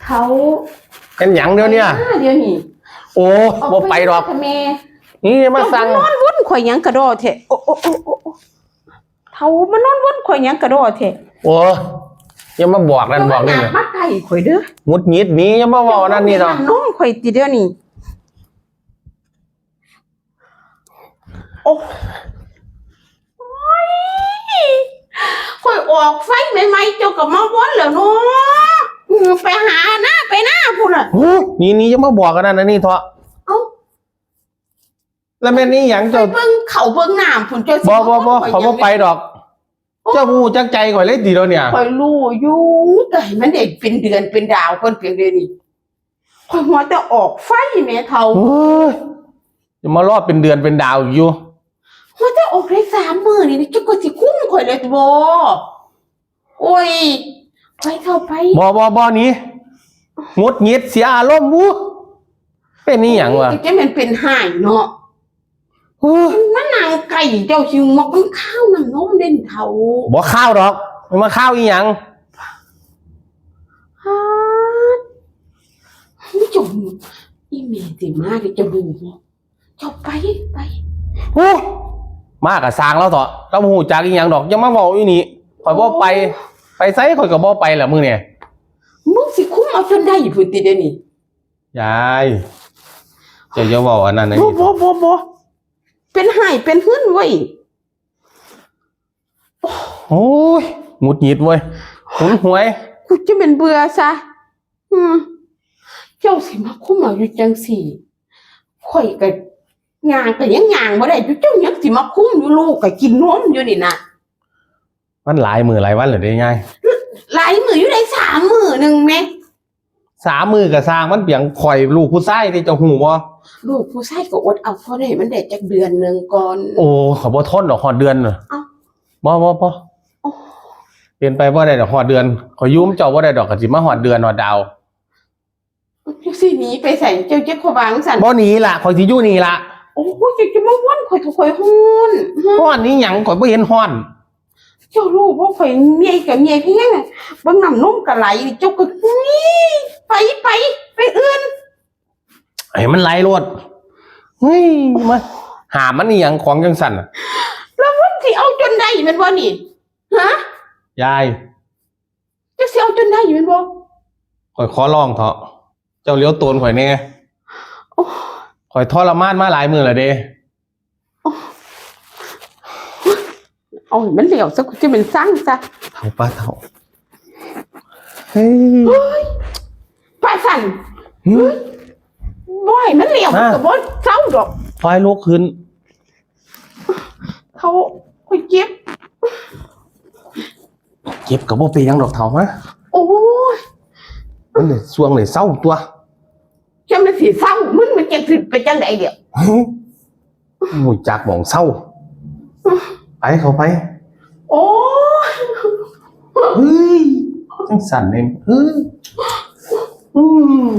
ເຖົ້າ ເປັນຫຍັງດຽວນີ້? ດຽວນີ້ ໂອ້ ອອກ ບໍ່ໄປດອກ ແມ່ ນີ້ມາສັ່ງ ເຈົ້າມານອນວົນຂ້ອຍຫຍັງກະດໍແທ້. ໂອ້ ໂອ້ ໂອ້ ໂອ້ ເຖົ້າມານອນວົນຂ້ອຍຫຍັງກະດໍແທ້. ໂອ້ ຢ່າມາບອກນັ້ນບອກນີ້ນະ ມາໃກ້ຂ້ອຍເດີ ຫງຸດຫງິດນີ້ ຢ່າມາເວົ້າອັນນັ້ນນີ້ເຖາະ. ເຈົ້າມາກິນນ້ຳນົມຂ້ອຍຕິດຽວນີ້. ໂອ້ຍ ຂ້ອຍອອກໄຟໃໝ່ໆ ເຈົ້າກໍມາວົນແລ້ວເນາະ. ອື ໄປຫານາ ໄປນາພຸ້ນນະ. ໂອ້ ນີ້ໆ ຢ່າມາບອກອັນນັ້ນອັນນີ້ເຖາະ. ເອົ້າ ລະແມ່ນອີ່ຫຍັງເຈົ້າ ໄປເບິ່ງເຂົ້າເບິ່ງນ້ຳພຸ້ນ ເຈົ້າຊິ ບໍ່ ບໍ່ ບໍ່ ມາວົນຂ້ອຍ ຂ້ອຍບໍ່ໄປດອກ. ເຈົ້າບໍ່ຮູ້ຈັກໃຈຂ້ອຍເລີຍຕິດຽວນີ້? ຂ້ອຍຮູ້ຢູ່ ກໍໃຫ້ມັນໄດ້ເປັນເດືອນເປັນດາວກ່ອນ ເປັນເດນີ້. ຂ້ອຍຫົວແຕ່ອອກໄຟແໝ່ເຖົ້າ. ໂອ້ຍ ຈະມາລໍເປັນເດືອນເປັນດາວອີກຢູ່. ຫົວແຕ່ອອກໄດ້ສາມມື້ນີ້ ເຈົ້າກໍຊິຄຸມຂ້ອຍແລ້ວບໍ? ໂອ້ຍ ໄປເຖົ້າໄປ. ບໍ່ ບໍ່ ບໍ່ ໜີ ຫງຸດຫງິດ ເສຍອາລົມ. ອູ້ ເປັນອີ່ຫຍັງວະ? ໂອ້ຍ ຈະແມ່ນເປັນຮ້າຍເນາະ. ໂອ້ຍ ມັນມານັ່ງໃກ້ເຈົ້າຊິໝົກ ມັນຄາວນ້ຳນົມເດ້ເຖົ້າ. ບໍ່ຄາວດອກ ມັນມາຄາວອີ່ຫຍັງ? ຮາດ ເຈົ້າ ອີ່ແມ່ຊິມາເດ້ ເຈົ້າຮູ້ບໍ່? ເຈົ້າໄປ ໄປ. ໂອ້ ມາກະຊ່າງລາວເຖາະ ລາວບໍ່ຮູ້ຈັກອີ່ຫຍັງດອກ. ຢ່າມາເວົ້າຢູ່ນີ້ ຂ້ອຍບໍ່ໄປ. ໂອ້ ໄປໃສຂ້ອຍກໍບໍ່ໄປລະມື້ນີ້. ມຶງຊິຄຸມເອົາຈົນໄດ້ພຸ້ນຕິດຽວນີ້. ຍາຍ ເຈົ້າຢ່າເວົ້າອັນນັ້ນອັນນີ້. ບໍ່ ບໍ່ ບໍ່ ບໍ່ ເປັນຮ້າຍເປັນຫຶນເວີຍ. ໂອ້ຍ ຫງຸດຫງິດເວີຍ ຫຸນຫວຍ. ກູຈະແມ່ນເບື່ອຊະ. ອື ເຈົ້າຊິມາຄຸມເອົາຢູ່ຈັ່ງຊີ້ ຂ້ອຍກໍຍ່າງກໍຍັງຍ່າງບໍ່ໄດ້ຢູ່ ເຈົ້າຍັງຊິມາຄຸມຢູ່. ລູກກໍກິນນົມຢູ່ນີ້ນະ. ມັນຫຼາຍມື້ຫຼາຍວັນແລ້ວເດ້ຍາຍ. ຫຼາຍມື້ຢູ່ໃດ໋ ສາມມື້ໜຶ່ງແມະ. ສາມມື້ກໍຊ່າງມັນ ເປັນຫຍັງ? ຂ້ອຍລູກຜູ້ຊາຍເດ້ ເຈົ້າຮູ້ບໍ່? ລູກຜູ້ຊາຍກໍອົດເອົາ ພໍໄດ້ ມັນໄດ້ຈັກເດືອນໜຶ່ງກ່ອນ. ໂອ້ ຂ້ອຍບໍ່ທົນດອກຮອດເດືອນນະ. ເອົ້າ ບໍ່ ບໍ່ ບໍ່ ໂອ້ ເປັນໄປບໍ່ໄດ້ດອກຮອດເດືອນ. ຂ້ອຍຢູ່ນຳເຈົ້າບໍ່ໄດ້ດອກ ກໍຊິມາຮອດເດືອນຮອດດາວ. ເຈົ້າຊິໜີໄປໃສ? ເຈົ້າ ເຈົ້າ ຂ້ອຍວ່າຈັ່ງຊັ້ນ. ບໍ່ໜີລະ ຂ້ອຍຊິຢູ່ນີ້ລະ. ໂອ້ຍ ເຈົ້າຈະມາວົນຂ້ອຍ ຂ້ອຍຮ້ອນ. ຮ້ອນອີ່ຫຍັງ? ຂ້ອຍບໍ່ເຫັນຮ້ອນ. ເຈົ້າຮູ້ບໍ່ ຂ້ອຍເມື່ອຍກໍເມື່ອຍພຽງ ເບິ່ງນ້ຳນົມກໍໄຫຼ ເຈົ້າກໍ ໄປ ໄປ ໄປອື່ນ ໃຫ້ມັນໄຫຼໂລດ. ເຮີ້ຍ ມາຫ້າມມັນອີ່ຫຍັງຂອງຈັ່ງຊັ້ນນະ. ແລ້ວມັນຊິເອົາຈົນໄດ້ແມ່ນບໍ່ນີ້? ຮະ ຍາຍ ເຈົ້າຊິເອົາຈົນໄດ້ແມ່ນບໍ່? ຂ້ອຍຂໍຮ້ອງເຖາະ ເຈົ້າຫຼຽວໂຕນຂ້ອຍແດ່. ໂອ້ ຂ້ອຍທໍລະມານມາຫຼາຍມື້ແລ້ວເດ້. ໂອ້ ເອົາໃຫ້ມັນແລ້ວຊະ ກູຈະແມ່ນຊັງຊະ. ເຖົ້າ ປ້າເຖົ້າ ເຮີ້ຍ ເຮີ້ຍ ປ້າຊັ້ນ. ຫື ເຮີ້ຍ ບໍ່ໃຫ້ມັນແລ້ວ ມາ ມັນກໍບໍ່ເຊົາດອກ. ໄປ ລຸກຂຶ້ນ. ເຖົ້າ ຂ້ອຍເຈັບ. ເຈັບກໍບໍ່ເປັນຫຍັງດອກເຖົ້າ ມາ. ໂອ້ຍ ມັນໄດ້ຊ່ວງໄດ້ເຊົາຕົວະ. ຈັ່ງມັນຊິເຊົາ ມຶງມັນຈະຂຶ້ນໄປຈັ່ງໃດດຽວ? ຫື ຮູ້ຈັກໝ່ອງເຊົາ. ໄປ ເຂົ້າໄປ. ໂອ້ຍ ເຮີ້ຍ ຈັ່ງຊັ້ນເດ້. ເຮີ້ຍ ອືມ